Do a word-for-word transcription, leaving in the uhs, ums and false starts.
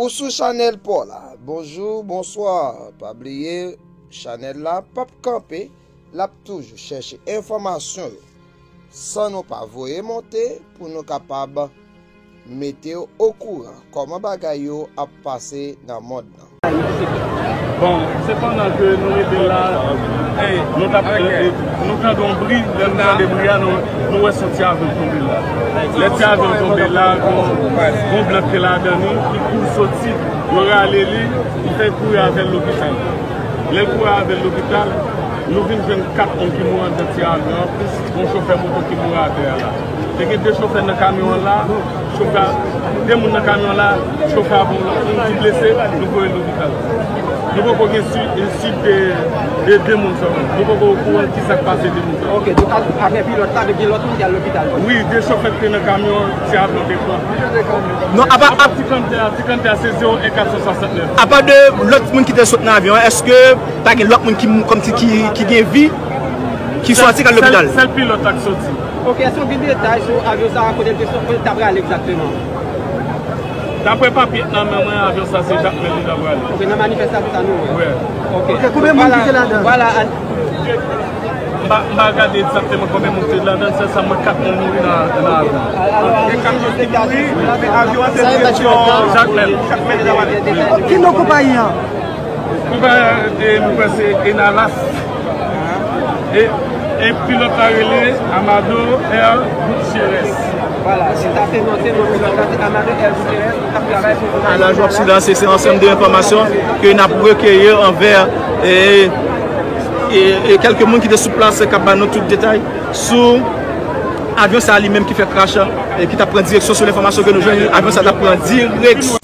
Sou chanèl pa w la. Bonjou, bonswa. Pa bliye, chanèl la p ap kanpe. L ap toujou chèche enfòmasyon yo. San nou pa voye monte pou nou kapab mete w okouran kòman bagay yo ap pase nan mond lan. Bon, sepandan ke nou rete la, nou t ap, nou tande yon bri, lè nou tande bri a, nou, nou wè se yon ti avyon k tonbe la. Lè ti avyon tonbe la, gon, gon blan k te ladan li, li kouri soti, yo rale li, li fè kouri avè l lopital. Lè l kouri avè l lopital, nou vin jwenn kat moun ki mouri anndan ti avyon an, plis yon chofè moto ki mouri atè a la. Te gen de chofè nan kamyon an la, chofè a, de moun nan kamyon an la, chofè a pran yon lòt moun ki blese, nou voye l lopital. Nou poko gen si-, suit de, de de moun sèlman. Nou poko okouran kisa k pase de moun sa yo. Ok, donk, a-, apre pilòt la, gen lòt moun ki al lopital. Wi, de chofè ki te nan kamyon an, ti avyon te pran. Non, apa, ap- Ti kantè a, ti kantè a, se zewo en kat san swasantnèf. Apa de lòt moun ki te sot nan avyon an, èske pa gen lòt moun ki mou-, kòmsi ki, ki gen vi, ki sòti k al lopital? Sèl, sèl pilòt la k soti. Ok, èske w gen detay sou avyon sa a, kote l te sot, kote l t ap prale egzakteman? Daprè papye k nan men mwen, avyon sa se Jakmèl li t ap prale. Ok, nan manifèstasyon sa nou wè. Wè. Ok. Ok, konbyen moun ki te ladan? Vwala, vwala, an- M pa, m pa gade egzakteman konbyen moun te ladan, sèl sa m wè kat moun mouri nan, nan avyon. Gen kat moun ki mouri, avyon an se direksyon Jakmèl. Jakmèl li t ap prale. Ki non konpayi an? Konpayi an, e, m kwè se Enalas. E, e pilòt la rele Amado Air Gutierrez. Vwala, se sa se non, se non pilòt la, se Amado Air Gutierrez, k ap travay pou konpayi Anajou Oksidan, se, se ansanm de enfòmasyon ke n ap rekeyi anvè, e, e, e kèlke moun ki te sou plas k ap ba nou tout detay sou avyon sa li menm ki fè krash, e ki t ap pran direksyon, sou enfòmasyon ke nou jwenn, avyon sa t ap pran direksyon.